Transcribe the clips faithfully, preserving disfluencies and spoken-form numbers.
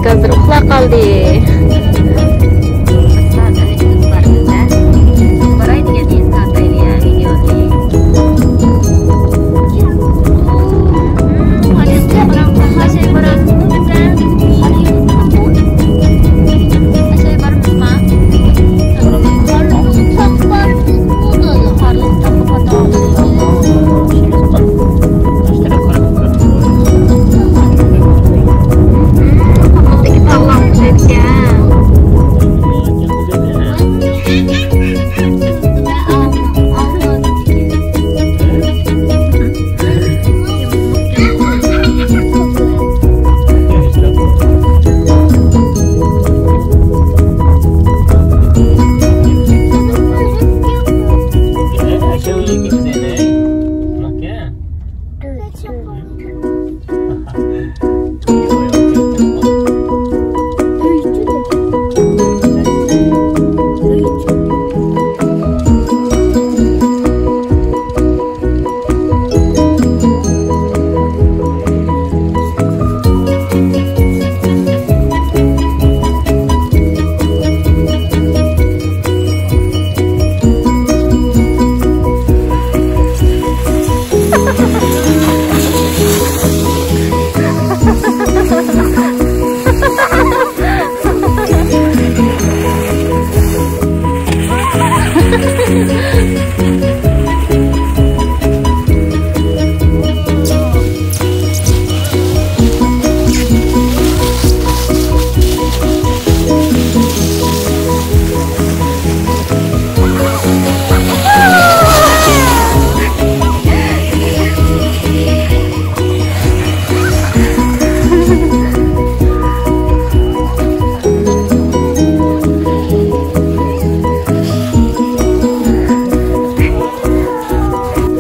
ھازىر ئۇخلاپ قالدى.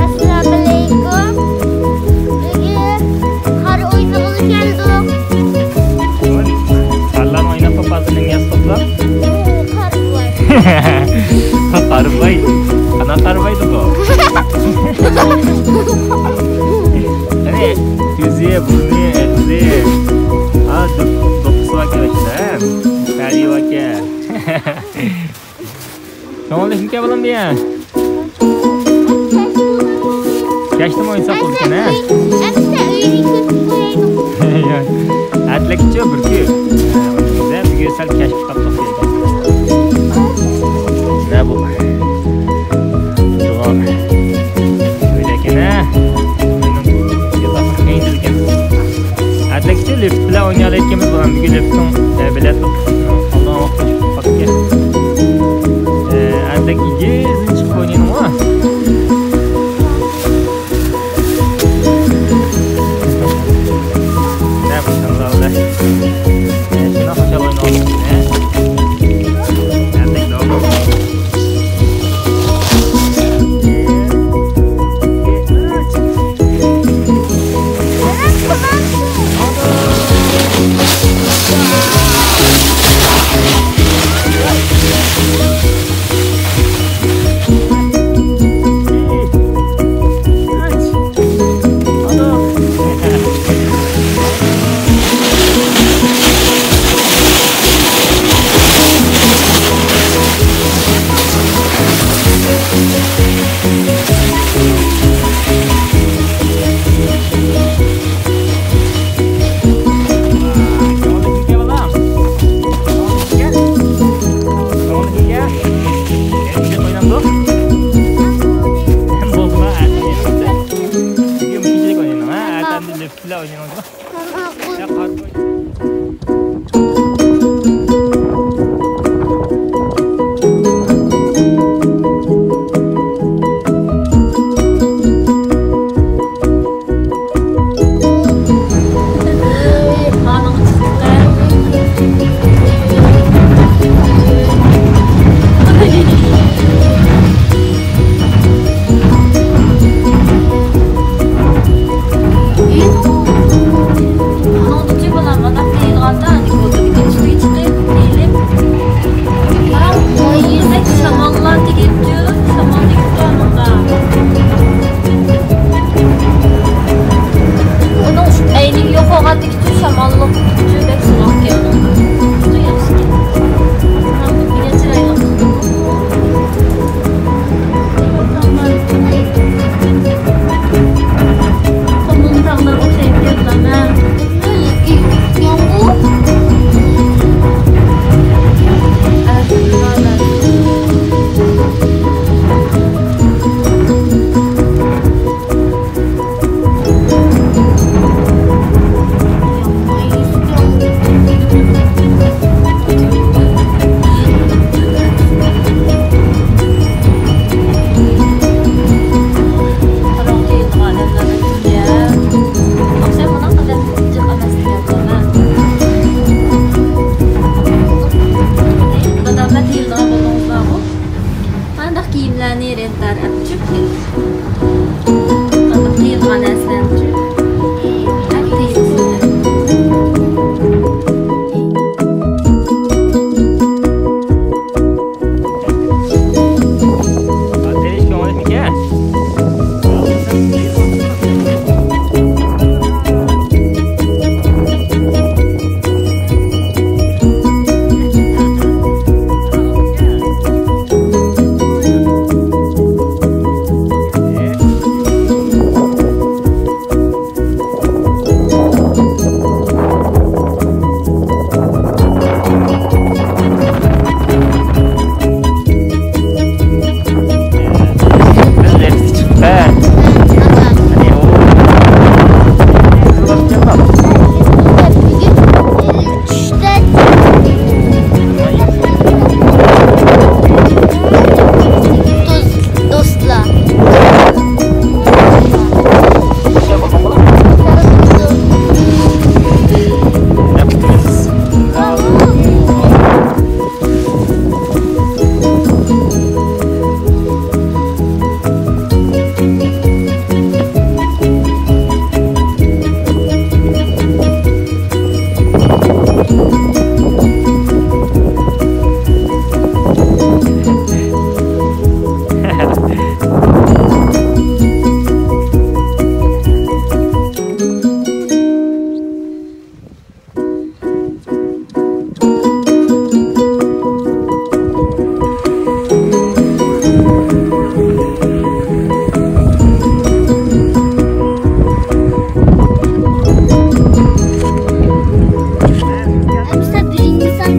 ئەسسالامۇئەلەيكۇم. بۈگۈن قار ئوينىغىلى كەلدۇق. قارلارنى ئويناپ باققانسىلەر ياز توپلاپ؟ قار بار. قار باي. قانداق قار بايدى بۇ؟ قېنى، كۆزى، بۇرنى، ئېغىزى. ھا، دوپ-، دوپپىسى باركەن ئىچىدە، ھە؟ پەرى باركەن. كۆڭۈللۈكمىكەن بالام دېگەن؟ كەچتىمۇ ئوينىساق بولىدىكەن، ھە؟ ئەتىلەكچە بىر كۈن. بىزە بۈگۈن سەل كەچ قاپتۇق. نە بۇ؟ ئۆيدە ئىكەن، ھە؟ ئۆينىڭ ياتاقلىق كەينىدە ئىكەن. ئەتىلەكچە لىفت بىلەن ئوينايالايدىكەنمىز، بالام. بۈگۈن لىفتنىڭ، ئە، بېلەت ئالدىغان ۋاقتى چىقىپ قاپتىكەن. ئە، ئەتىلەك ئېگىزدىن چىقىپ ئوينايدىغۇ. نە بۇ شۇنداق بىلە. ئە، شۇنداق خۇشال ئويناۋاتىمىز، ھە؟ ئەتىلەك داۋام.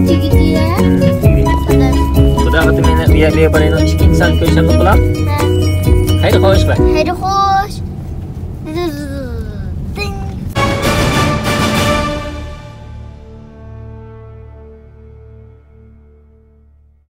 تۈگىدى. خۇدا خاتىرىمەن، بۇ يەرگە بارايلى. ئىككىنچى سان كۆرۈشەمدۇق بۇلار؟ خەير خوش بە. خەير خوش.